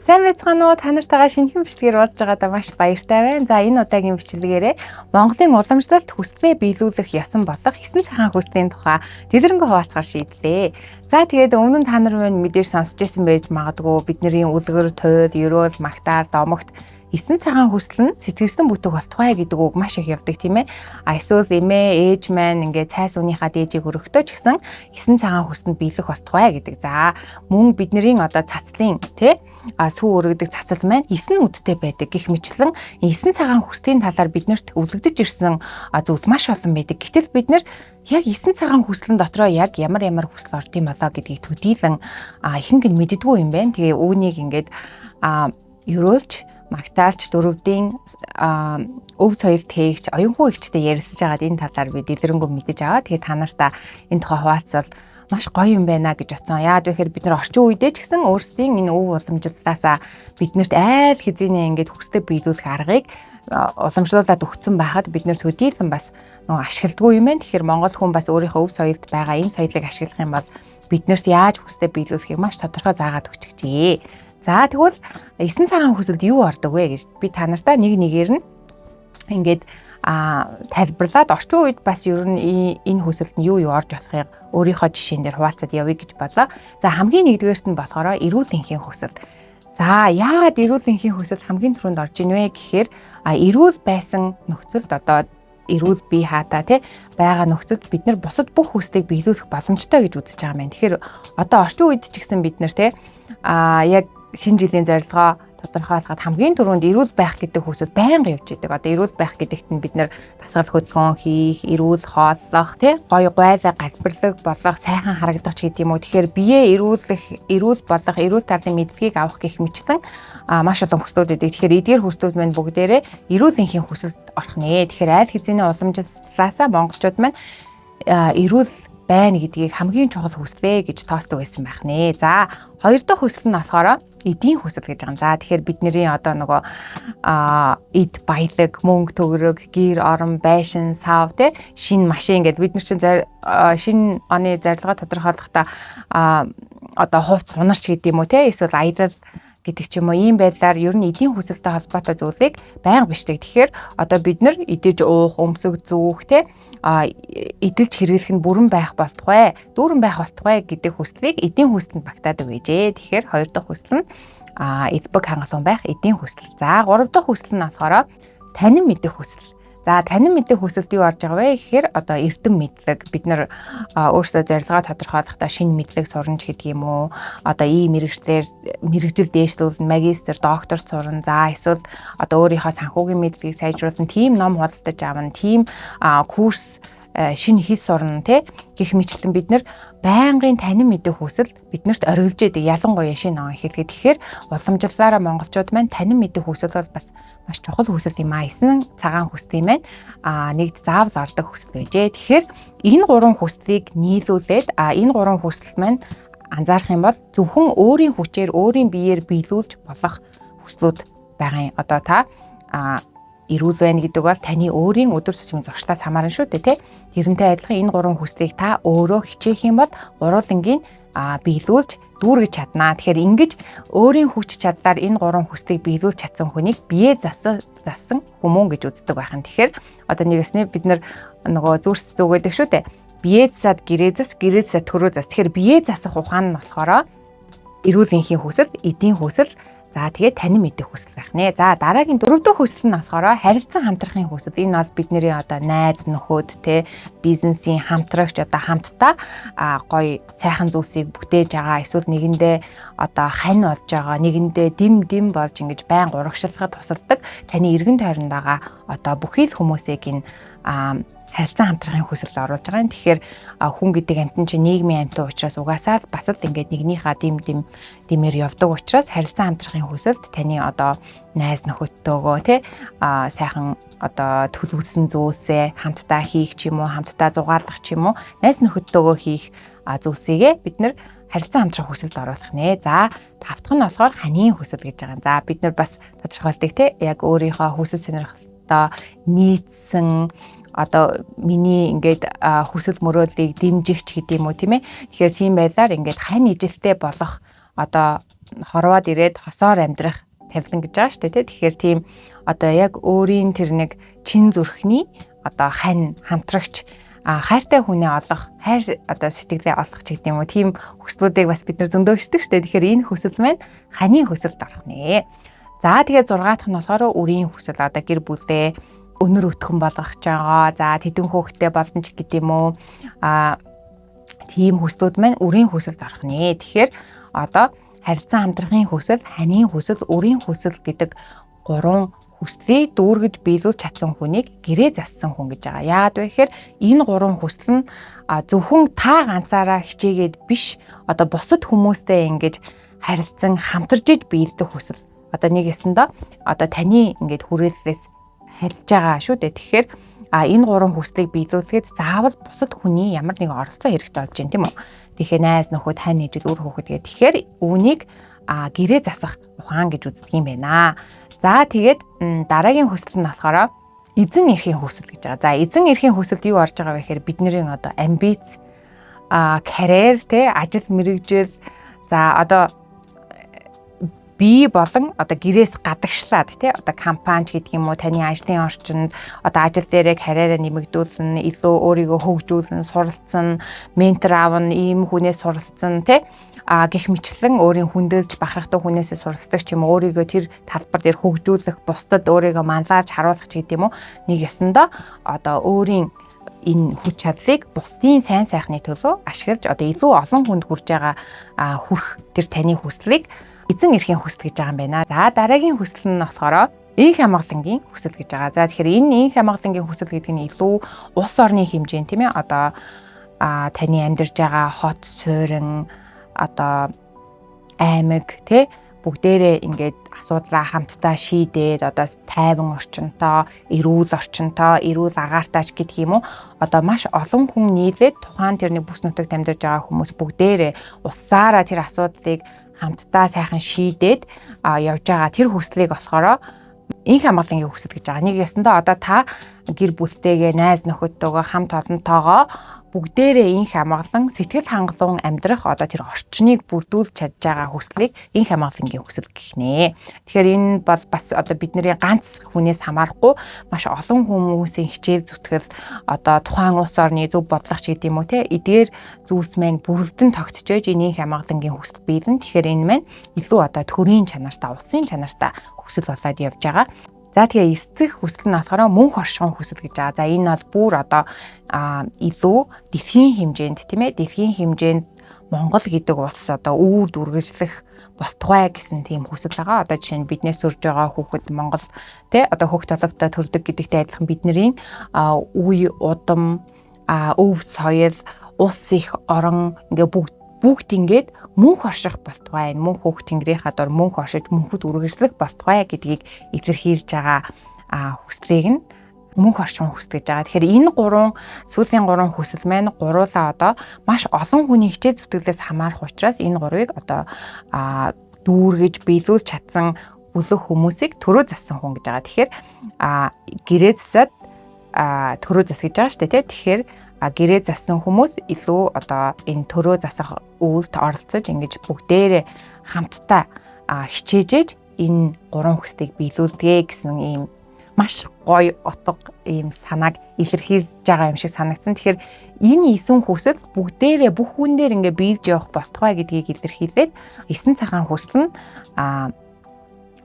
Сайн байцгаана уу? Та нартайгаа шинэхэн бичлэгээр уулзж байгаадаа маш баяртай байна. За, энэ удаагийн бичлэгээрээ Монголын уламжлалт хүслээ биелүүлэх ёсон болох 9 цагаан хүслийн тухай дэлгэрэнгүй хуваалцахаар шийдлээ. За, тэгээд өмнө нь та нар минь мэдээж сонсч ирсэн байж магадгүй бидний үлгэр, туйл, ерөөл, магтаал, домогт 9 цагаан хүсэл нь сэтгэрсэн бүтэх болтугай гэдэг үг маш их явдаг, тийм ээ. А эсвэл эмээ, ээж маань ингээд цай сүүнийхаа дээжийг өргөхдөө ч гэсэн 9 цагаан хүсэлд биелэх болтугай гэдэг. За, мөн бидний одоо цацлын тий а сүү өргөдөг цацал маань 9 үдтэй байдаг гэх мэтлэн 9 цагаан хүслийн талаар биднэрт үлгэгдэж ирсэн зүйл маш олон байдаг. Гэтэл бид нар яг 9 цагаан хүслэн дотроо яг ямар ямар хүсэл орд юм болоо гэдгийг төдийлөн ихэнх нь мэддэггүй юм байна. Тэгээ үүнийг ингээд ерөөлч, магтаалч дөрөвдийн өв соёл тээгч оюунхүү эгчтэй ярилцж байгаад энэ талаар би дэлгэрэнгүй мэдэж аваа. Тэгээ та нартаа энэ тухай хуваалцвал маш гоё юм байна гэж бодсон. Яагаад вэ гэхээр бид нар орчин үедээ ч гэсэн өөрсдийн энэ өв уламжлалаасаа биднэрт айл хэзээний ингээд хүсдэг биелүүлэх аргыг уламжлуулад өгсөн байхад бид нэр төдийлөн бас нөгөө ашигладгүй юм байна. Тэгэхээр монгол хүн бас өөрийнхөө өв соёлд байгаа энэ соёлыг ашиглах юм бол биднэрт яаж хүсдэг биелүүлэхийг маш тодорхой заагаад өгчихжээ. За, тэгвэл 9 цагаан хүсэлд юу ордог вэ гэж би та нартаа нэг нэгээр нь ингээд тайлбарлаад орчин үед бас ер нь энэ хүсэлд нь юу юу орж болохыг өөрийнхөө жишээн дээр хуваалцаад явъя гэж бодлоо. За, хамгийн нэгдүгээрт нь болохоор эрүүл энхийн хүсэл. За, яагаад эрүүл энхийн хүсэл хамгийн түрүүнд орж ийн вэ гэхээр эрүүл байсан нөхцөлд, одоо эрүүл бие хаатай тий байгаа нөхцөлд бид нар бусад бүх хүслийг биелүүлэх боломжтой гэж үзэж байгаа юм байна. Тэгэхээр одоо орчин үед ч гэсэн бид нар тий яг шинэ жилийн зорилгоо тодорхойлоход хамгийн түрүүнд эрүүл байх гэдэг хүсэл байнга явж идэг. Одоо эрүүл байх гэдэгт нь бид нэр дасгал хөдөлгөөн хийх, эрүүл хооллох, тий гоё гуайлаа галбирлаг болох, сайхан харагдах ч гэдэг юм уу. Тэгэхээр биеэ эрүүлэх, эрүүл болох, эрүүл талын мэдлэгийг авах гэх мэтлэн маш олон хүслүүд өгдөг. Тэгэхээр эдгээр хүслүүд маань бүгдээрээ эрүүл энхийн хүсэлд орох нэ. Тэгэхээр айл хэзээний уламжлалаасаа монголчууд маань эрүүл байна гэдгийг хамгийн чухал хүслээ гэж тоосдог байсан байх нэ. За, хоёр дахь хүсэл нь болохоор эдийн хүсэл гэж байгаа юм. За, тэгэхээр бидний одоо нөгөө эд баялаг, мөнгө төгрөг, гэр орон, байшин, сав тий шинэ машин гэдээ бид нар чинь шинэ оны зорилгоо тодорхойлохдоо одоо хувц сунарч гэдэг юм уу тий эсвэл аялал гэдэг ч юм уу, ийм байдлаар ер нь эдийн хүсэлтэй холбоотой зүйлийг байнга бичдэг. Тэгэхээр одоо бид нар идэж уух, өмсөг зүүх тий эдэлж хэрэглэх нь бүрэн байх болтугай, дүүрэн байх болтугай гэдэг хүслийг эдийн хүсэлтэнд багтаадаг байжээ. Тэгэхээр хоёр дахь хүсэл нь элбэг хангалуун байх эдийн хүсэл. За, гурав дахь хүсэл нь болохоор танин мэдэх хүсэл. За, танин мэдэх хүсэлд юу орж байгаа вэ гэхээр одоо эрдэм мэдлэг, бид нар өөрсдөө зорилгоо тодорхойлохдоо шинэ мэдлэг сурна ч гэдэг юм уу. Одоо ийм мэргэжлээр мэргэжил дээшлүүлнэ, магистр, доктор сурна. За, эсвэл одоо өөрийнхөө санхүүгийн мэдлэгийг сайжруулна, тийм ном худалдаж авна, тийм курс, шинэ хэл сурна тий гэх мэтлэн бид нар байнгын танин мэдэх хүсэл биднэрт оргилж идэг, ялангуяа шинэ он эхлэхэд. Тэгэхээр уламжлалаараа монголчууд маань танин мэдэх хүсэл бол бас маш чухал хүсэл юм а. 9 цагаан хүсэл юм байна. Нэгд заавал ордог хүсэл байжээ. Тэгэхээр энэ гурван хүслийг нийлүүлээд энэ гурван хүсэл маань анзаарах юм бол зөвхөн өөрийн хүчээр, өөрийн биеэр биелүүлж болох хүслүүд байгаа юм. Одоо та эрүүл байна гэдэг бол таны өөрийн өдөр тутмын зуршлаас хамаарна шүү дээ, тий. Тэрнтэй адилхан энэ гурван хүслийг та өөрөө хичээх юм бол гурвангийн биелүүлж дүүргэж чаднаа. Тэгэхээр ингэж өөрийн хүч чадлаар энэ гурван хүслийг биелүүлж чадсан хүнийг бие зассан хүмүүн гэж үздэг байх нь. Тэгэхээр одоо нэгэсний бид нар нөгөө зүрс зүгээдэг шүү дээ. Бие засаад гэрээ зас, гэрээ засаад төрөө зас. Тэгэхээр бие засах ухаан нь болохоор эрүүл энхийн хүсэл, эдийн хүсэл, за, тэгээд танин мэдэх хүсэл байх нэ. За, дараагийн дөрөв дэх хүсэл нь болохоор харилцан хамтрахын хүсэл. Энэ бол бидний одоо найз нөхөд те бизнесийн хамтрагч, одоо хамтдаа гоё сайхан зүйлсийг бүтээж байгаа, эсвэл нэгэндээ одоо хань болж байгаа, нэгэндээ дэм дэм болж ингэж байн урагшлахад тусалдаг таны эргэн тойронд байгаа одоо бүхий л хүмүүсийг энэ харилцан хамтрахын хүсэл оруулж байгаа юм. Тэгэхээр хүн гэдэг амьтан чинь нийгмийн амьтан учраас угаасаа бас л ингээд нэгнийхээ дэм дэм дэмээр явдаг учраас харилцан хамтрахын хүсэлд таны одоо найз нөхөдтэйгөө тий сайхан одоо төлөвлөсөн зүйлсээ хамтдаа хийх ч юм уу, хамтдаа зугаалгах ч юм уу, найз нөхөдтэйгөө хийх зүйлсийгээ бид нар харилцан хамтрах хүсэлд оруулах нэ. За, тав дахь нь болохоор ханийн хүсэл гэж байгаа. За, бид нар бас тодорхойлдог тий яг өөрийнхөө хүсэл сонирхолтой нийцсэн, одоо миний ингээд хүсэл мөрөөдлийг дэмжигч гэдэг юм уу, тийм ээ. Тэгэхээр тийм байдлаар ингээд хань ижилтэй болох одоо хорвоод ирээд хосоор амьдрах тавилан гэж байгаа шүү дээ, тий. Тэгэхээр тийм одоо яг өөрийн тэр нэг чин зүрхний одоо хань хамтрагч хайртай хүнээ олох, хайр одоо сэтгэлээ олох ч гэдэг юм уу, тийм хүслүүдийг бас бид нар зөндөөгчдөг шүү дээ. Тэгэхээр энэ хүсэл маань ханийн хүсэлд орох нэ. За тэгээд 6 дахь нь болохоор үрийн хүсэл, одоо гэр бүлээ өнөр өтгөн болгох гэж байгаа. За тэдэн хүүхэдтэй болно ч гэдэг юм уу. Тийм хүслүүд маань үрийн хүсэлд орох нэ. Тэгэхээр одоо харилцан хамтрахын хүсэл, ханийн хүсэл, үрийн хүсэл гэдэг гурван хүслийг дүүргэж биелүүлж чадсан хүнийг гэрээ зассан хүн гэж байгаа. Яагаад вэ гэхээр энэ гурван хүсэл нь зөвхөн та ганцаараа хичээгээд биш, одоо бусад хүмүүстэй ингэж харилцан хамтарж иж биелдэг хүсэл. Одоо нэг ясандаа одоо таны ингээд хүрээллээс харж байгаа шүү дээ. Тэгэхээр энэ гурван хүслийг биелүүлэхэд заавал бусад хүний ямар нэгэн оролцоо хэрэгтэй болж байна, тийм үү? Тэгэхээр найз нөхөд, хань ижил, үр хүүхэд гэх. Тэгэхээр үүнийг гэрээ засах ухаан гэж үздэг юм байна. За тэгээд дараагийн хүсэл нь болохоор эзэн эрхийн хүсэл гэж байгаа. За эзэн эрхийн хүсэлд юу орж байгаа вэ гэхээр бидний одоо амбиц, карьер, те, ажил мэргэжил, за одоо бие болон одоо гэрээс гадагшлаад, тий, одоо компани ч гэдэг юм уу, таны ажлын орчинд одоо ажил дээрээ карьераа нэмэгдүүлнэ, илүү өөрийгөө хөгжүүлнэ, суралцсан, ментор аавна, ийм хүнээс суралцсан, тий, гих мэтлэн өөрийн хүндэлж бахархдаг хүнээсээ суралцдаг ч юм уу, өөрийгөө тэр талбар дээр хөгжүүлэх, бусдад өөрийгөө манлайлж харуулах ч гэдэг юм уу, нэг ёсондоо одоо өөрийн энэ хүч чадлыг бусдын сайн сайхны төлөө ашиглаж одоо илүү олон хүнд хүрж байгаа хүрх тэр таны хүслийг эзэн эрхийн хүсэл гэж байгаа юм байна. За дараагийн хүсэл нь болохоор инх хамгаалангийн хүсэл гэж байгаа. За тэгэхээр энэ инх хамгаалангийн хүсэл гэдэг нь илүү улс орны хэмжээнд, тийм ээ, одоо таны амьдарч байгаа хот, суурин, одоо аймаг, тий, бүгдээрээ ингээд асуудлаа хамтдаа шийдээд одоо тайван орчинтой, эрүүл орчинтой, эрүүл агаартай ч гэдэг юм уу. Одоо маш олон хүн нийлээд тухайн тэрний бүс нутагт амьдарч байгаа хүмүүс бүгдээрээ улсаараа тэр асуудлыг хамтдаа сайхан шийдээд явж байгаа тэр хүслийг болохоор инх хамгаалангийн хүсэл гэж байгаа. Нэг ёсондоо одоо та гэр бүлтэйгээ, найз нөхөдтэйгээ, хамт олонтойгоо бүгдээрээ инх хамгаалан сэтгэл хангалуун амьдрах одоо тэр орчныг бүрдүүлж чадж байгаа хүслийг инх хамгаалангийн хүсэл гэх нэ. Тэгэхээр энэ бол бас одоо бидний ганц хүнээс хамаарахгүй маш олон хүмүүсийн хичээл зүтгэл, одоо тухайн улс орны зөв бодлого ч гэдэг юм уу, те, эдгээр зүйлс маань бүрэлдэн тогтчээж энэ инх хамгаалангийн хүсэл биелэн. Тэгэхээр энэ маань илүү одоо төрийн чанартай, улсын чанартай хүсэл болоод явж байгаа. За тэгээ эсдэх хүсэл нь болохоор мөнх оршихуун хүсэл гэж байгаа. За энэ бол бүр одоо илүү дэлхийн хэмжээнд, тийм ээ, дэлхийн хэмжээнд Монгол гэдэг улс одоо үүр дүргэжлэх болтугай гэсэн тийм хүсэл байгаа. Одоо жишээ нь биднээс төрж байгаа хүүхэд Монгол, тий, одоо хөх толботой төрдөг гэдэгтэй адилхан бидний үе удам, өв соёл, улс их орон ингээ бүгд ингээд мөнх орших болтугай, энэ мөнх хөх тэнгэрийнхаа дор мөнх оршиж мөнхөд үргэлжлэх болтугай гэдгийг илэрхийлж байгаа хүслийг нь мөнх оршин хүсэл гэж байгаа. Тэгэхээр энэ гурван сүүлийн гурван хүсэл маань гуруулаа одоо маш олон хүний хичээл зүтгэлээс хамаарах учраас энэ гурвыг одоо дүүргэж биелүүлж чадсан бүлэг хүмүүсийг төрөө зассан хүн гэж байгаа. Тэгэхээр гэрээ засаад төрөө зас гэж байгаа шүү дээ, тий. Тэгэхээр гэрээ зассан хүмүүс илүү одоо энэ төрөө засах үйлд оролцож ингэж бүгдээрээ хамтдаа хичээжээж энэ гурван хүслийг биелүүлдэг гэсэн ийм маш гоё утга, ийм санааг илэрхийлж байгаа юм шиг санагдсан. Тэгэхээр энэ 9 хүсэл бүгдээрээ бүх хүн дээр ингээ биелж явах болтугай гэдгийг илэрхийлээд 9 цагаан хүсэл нь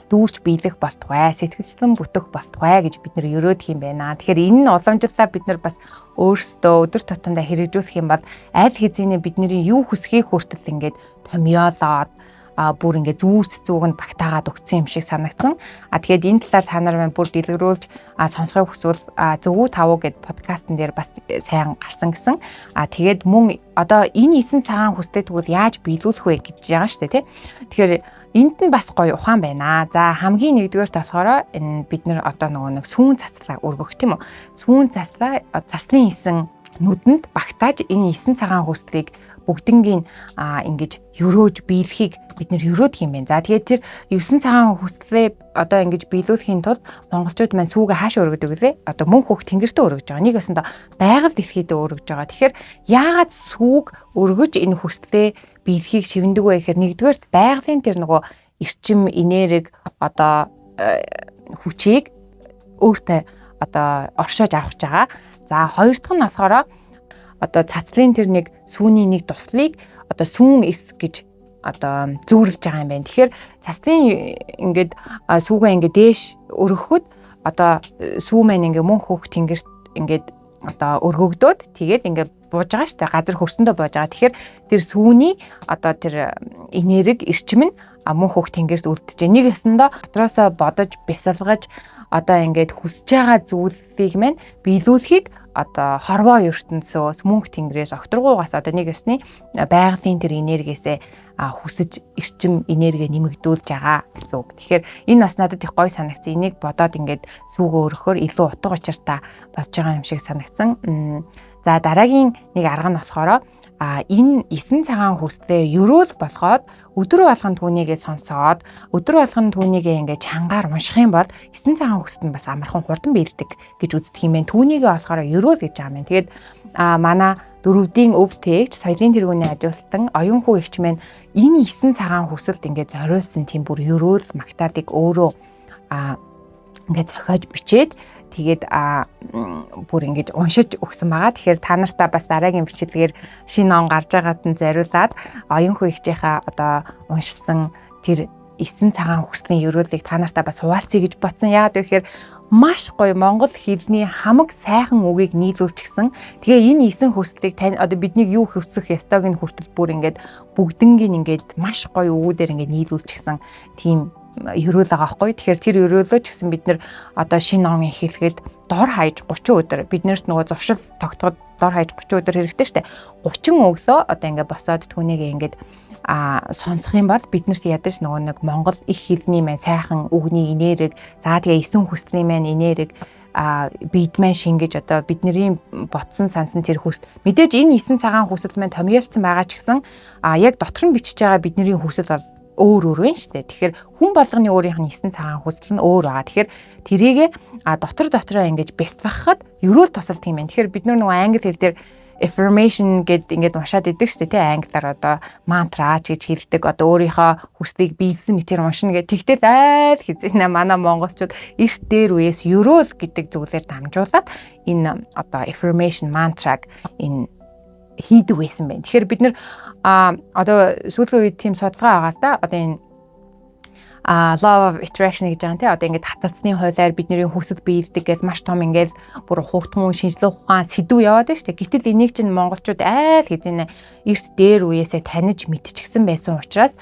дүүрч биелэх болтугай, сэтгэлчлэн бүтэх болтугай гэж бид нэр өрөөдөх юм байна. Тэгэхээр энэ нь уламжлалаа бид нар бас өөрсдөө өдөр тутамдаа хэрэгжүүлэх юм бол аль хэзээний бидний юу хүсхийг хүртэл ингээд томьёолоод бүр ингээ зүүрц зүг нь багтаагаад өгсөн юм шиг санагдсан. Тэгэхээр энэ талаар та нар маань бүр дэлгэрүүлж сонсохыг хүсвэл Зөвүү тавуу гэд подкастн дээр бас сайн гарсан гэсэн. Тэгээд мөн одоо энэ 9 цагаан хүслээ тэгвэл яаж биелүүлэх вэ гэж байгаа шүү дээ, тий. Тэгэхээр энд нь бас гоё ухаан байна. За хамгийн нэгдүгээрт болохоор энэ бид нар одоо нөгөө нэг сүүн цацлаа өргөх, тийм үү? Сүүн цацлаа цаслын 9 нүдэнд багтааж энэ 9 цагаан хүслийг бүгднгийн ингэж өрөөж биелэхийг бид нэр өрөөдөх юм байна. За тэгээд тэр 9 цагаан хүслээ одоо ингэж биелүүлэхийн тулд монголчууд маань сүүгээ хаашаа өргөдөг вүлээ? Одоо мөнх хөх тэнгэртээ өргөж байгаа. Нэг ёсондоо байгаль дэлхийдээ өргөж байгаа. Тэгэхээр яагаад сүүг өргөж энэ хүслээ биелэхийг шивэндэг вэ гэхээр нэгдүгээр байгалийн тэр нөгөө эрчим, энерги, одоо хүчийг өөртөө одоо оршоож авах гэж байгаа. За, хоёр дахь нь болохоор одоо цацлын тэр нэг сүүний нэг дуслыг одоо сүүн эс гэж одоо зүүрлэж байгаа юм байна. Тэгэхээр цацлын ингээд сүүгээ ингээд дээш өргөхөд одоо сүү маань ингээд мөнх хөх тэнгэрт ингээд одоо өргөгдөөд, тэгээд ингээд бууж байгаа шүү дээ. Газар хөрсөндөө бууж байгаа. Тэгэхээр тэр сүүний одоо тэр энерги, эрчим нь мөнх хөх тэнгэрт үлдэж. Нэг ёсондоо дотроосоо бодож, бясалгаж, одоо ингээд хүсэж байгаа зүйлийг маань биелүүлэхийг одоо хорвоо ертөнцөөс, мөнх тэнгэрээс, огторгуугаас, одоо нэг ёсны байгалийн тэр энергиэсээ хүсэж, эрчим, энерги нэмэгдүүлж байгаа гэсэн үг. Тэгэхээр энэ бас надад их гоё санагдсан. Энийг бодоод ингээд сүүгөө өргөхөөр илүү утга учиртай болж байгаа юм шиг санагдсан. За, дараагийн нэг арга нь болохоор энэ 9 цагаан хүслээ ерөөл болгоод өдөр болгон түүнийгээ сонсоод, өдөр болгон түүнийгээ ингээд чангаар унших юм бол 9 цагаан хүсэл нь бас амархан, хурдан биелдэг гэж үздэг юм байна. Түүнийгээ болохоор ерөөл гэж байгаа юм. Тэгээд манай дөрөвдийн өв тээгч, соёлын тэргүүний ажилтан Оюун хүү эгч маань энэ 9 цагаан хүсэлд ингээд зориулсан тийм бүр ерөөл магтаалыг өөрөө ингээд зохиож бичээд, тэгээд бүр ингэж уншиж өгсөн байгаа. Тэгэхээр та нартаа бас дараагийн бичлэгээр шинэ он гарч байгаад нь зориулаад Оюун хүү эгчийнхаа одоо уншсан тэр 9 цагаан хүслийн ерөөлийг та нартаа бас хуваалцъя гэж бодсон. Яагаад гэвэл маш гоё монгол хэлний хамаг сайхан үгийг нийлүүлчихсэн. Тэгээ энэ 9 хүслийг тань одоо бидний юу хүсэх ёстойг нь хүртэл бүр ингээд бүгднгийн ингээд маш гоё үгүүдээр ингээд нийлүүлчихсэн тийм ерөөл байгаа байхгүй. Тэгэхээр тэр ерөөлөө ч гэсэн бид нэр одоо шинэ он эхлэхэд дор хаяж 30 өдөр, биднэрт нөгөө зуршил тогтоход дор хаяж 30 өдөр хэрэгтэй штэ. 30 өглөө одоо ингээд босоод түүнийг ингээд сонсох юм бол биднэрт ядаж нөгөө нэг монгол их хэлний маань сайхан үгний энерги, за тэгээ 9 хүслийн маань энерги бид маань шингэж, одоо бидний ботсон сансан тэр хүсэл, мэдээж энэ 9 цагаан хүсэл маань томьёолцсон байгаа ч гэсэн яг дотор нь бичиж байгаа бидний хүсэл бол өөр өөр байна шүү дээ. Тэгэхээр хүн болгоны өөрийнх нь 9 цагаан хүсэл нь өөр байгаа. Тэгэхээр тэрийг дотор дотроо ингэж бяцлахад ерөөл тусалдаг юм байна. Тэгэхээр бид нар нөгөө англи хэл дээр affirmation гэд ингээд уншаад идэг шүү дээ, тий, англиар одоо мантра ч гэж хэлдэг, одоо өөрийнхөө хүслийг биелсэн мэтэр уншина гэх. Тэгтэл айл хэзээ манай монголчууд эрт дээр үеэс ерөөл гэдэг зүйлээр дамжуулаад энэ одоо affirmation, мантраг энэ хийдэг байсан байна. Тэгэхээр бид нар одоо сүүлийн үед тийм судалгаа байгаа л да. Одоо энэ law of attraction гэж байгаа, тийм, одоо ингээд таталцны хуулиар бидний хүсэл биелдэг гэж маш том ингээд бүр хугтмун шинжлэх ухаан сэдв яваад байна шүү дээ. Гэтэл энийг чинь монголчууд айл хэзээ эрт дээр үеэсээ таних мэдчихсэн байсан учраас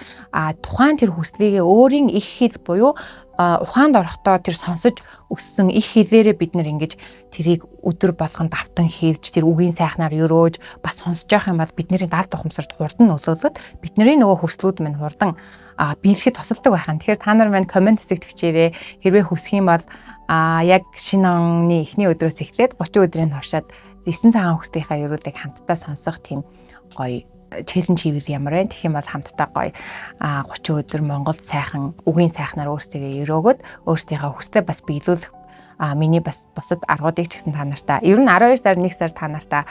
тухайн тэр хүслийгээ өөрийн их хэл буюу ухаанд орохдоо тэр сонсож өссөн их хэлээрээ бид нар ингэж тэрийг өдөр болгон давтан хэлж, тэр үгийн сайхнаар өрөөж бас сонсож явах юм бол бидний далд ухамсарт хурдан нөлөөлөд, бидний нөгөө хүслүүд минь хурдан биелэхэд тусалдаг байх юм. Тэгэхээр та нар маань comment хэсэгт бичээрэй. Хэрвээ хүсэх юм бол яг шинэ оны эхний өдрөөс эхлээд 30 өдрийн туршаад 9 цагаан хүслийнхаа ерөөлийг хамтдаа сонсох тийм гоё challenge хийвэл ямар вэ? Тэгэх юм бол хамтдаа гоё 30 өдөр Монгол сайхан үгийн сайхнаар өөрсдийгөө өрөөгөөд, өөрсдийнхөө хүслээ бас биелүүлэх миний бас бусад аргуудыг ч гэсэн та нартаа, ер нь 12 сар, 1 сар та нартаа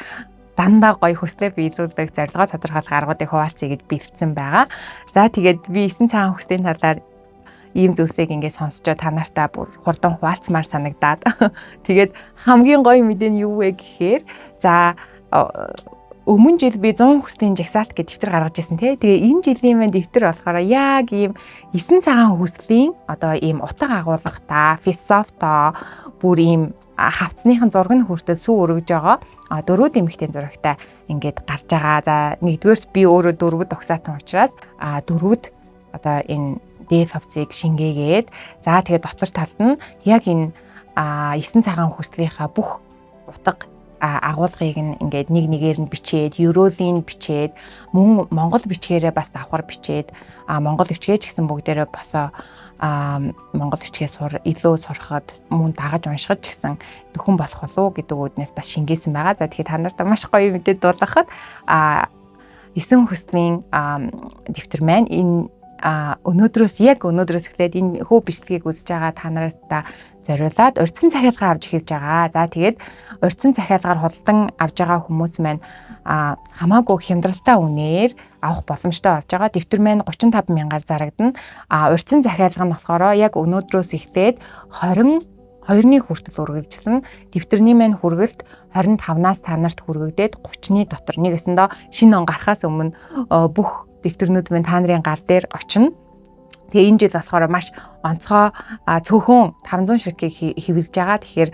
дандаа гоё хүслээ биелүүлэх зорилгоо тодорхойлох аргуудыг хуваалцъя гэж бэлдсэн байгаа. За, тэгээд би 9 цагаан хүслийн талаар ийм зүйлсийг ингээд сонсчоо та нартаа бүр хурдан хуваалцмаар санагдаад, тэгээд хамгийн гоё мэдээ нь юу вэ гэхээр, за, өмнө жил би 100 хүслийн жагсаалт гэж дэвтэр гаргаж ирсэн, тий. Тэгээ энэ жилийн маань дэвтэр болохоор яг ийм 9 цагаан хүслийн одоо ийм утга агуулгатай, философитой, бүр ийм хавцныхан зураг нь хүртэл сүү өргөж байгаа дөрвөн эмэгтэй зурагтай ингээд гарч байгаа. За, нэгдүгээрт би өөрөө дөрвөд угсаатан учраас дөрвөд одоо энэ дээд хувцсыг шингээгээд, за тэгээд дотор талд нь яг энэ 9 цагаан хүслийнхаа бүх утга агуулгыг нь ингээд нэг нэгээр нь бичээд, ерөөлийн бичээд, мөн монгол бичгээрээ бас давхар бичээд, монгол бичгээ ч гэсэн бүгдээрээ босоо монгол бичгээ сур илүү сурахад, мөн дагаж уншихад ч гэсэн дөхөн болох болов гэдэг үүднээс бас шингээсэн байгаа. За, тэгэхээр та нарт маш гоё мэдээ дуулгахад 9 хүслийн дэвтэр маань энэ өнөөдрөөс яг өнөөдрөөс эхлээд энэ хүү бичлэгийг үзэж байгаа та нартай зориулаад урьдсан захиалга авч эхэлж байгаа. За тэгээд урьдсан захиалгаар худалдан авж байгаа хүмүүс маань хамаагүй хямдралтай үнээр авах боломжтой болж байгаа. Дэвтэр маань 35 мянгаар зарагдана. Урьдсан захиалга нь болохоор яг өнөөдрөөс эхлээд 22-ны хүртэл үргэлжилнэ. Дэвтэрний маань хүргэлт 25-наас та нарт хүргэгдээд 30-ны дотор нэг өсөндөө шинэ он гарахаас өмнө бүх дэвтэрнүүд маань та нарын гар дээр очино. Тэгээ энэ жил болохоор маш онцгой цөөхөн 500 ширхгийг хэвлэж байгаа. Тэгэхээр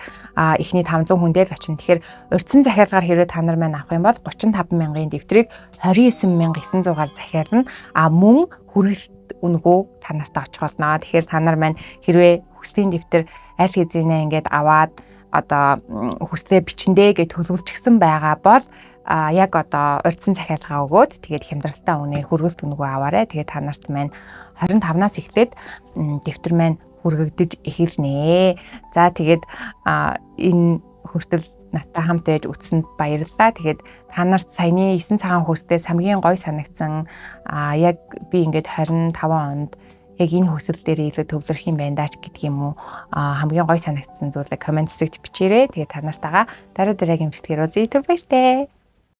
эхний 500 хүндээ л очино. Тэгэхээр урьдсан захиалгаар хэрвээ та нар маань авах юм бол 35 мянган дэвтрийг 29900-аар захиална. Мөн хүргэлт үнэгүй та нартай очих болно. Тэгэхээр та нар маань хэрвээ хүслийн дэвтэр аль хэзээ ингээд аваад одоо хүслээ бичиндээ гэж төлөвлөчихсөн байгаа бол яг одоо урьдсан захиалгаа өгөөд тэгээд хямдралтай үнээр хүргэлт үнэгүй аваарай. Тэгээд та нарт маань 25-наас эхлээд дэвтэр маань хүргэгдэж эхэлнэ. За тэгээд энэ хүртэл надтай хамт байж үзсэнд баярлалаа. Тэгээд та нарт саяны 9 цагаан хөөстөөс хамгийн гоё санагдсан яг би ингээд 25 онд яг энэ хүсэл дээр илүү төвлөрөх юм байна даач гэдэг юм уу, хамгийн гоё санагдсан зүйлээ comment хэсэгт бичээрэй. Тэгээд та нартайгаа дараа дараагийн бичлэгээр уулзъя. Түр баяртай.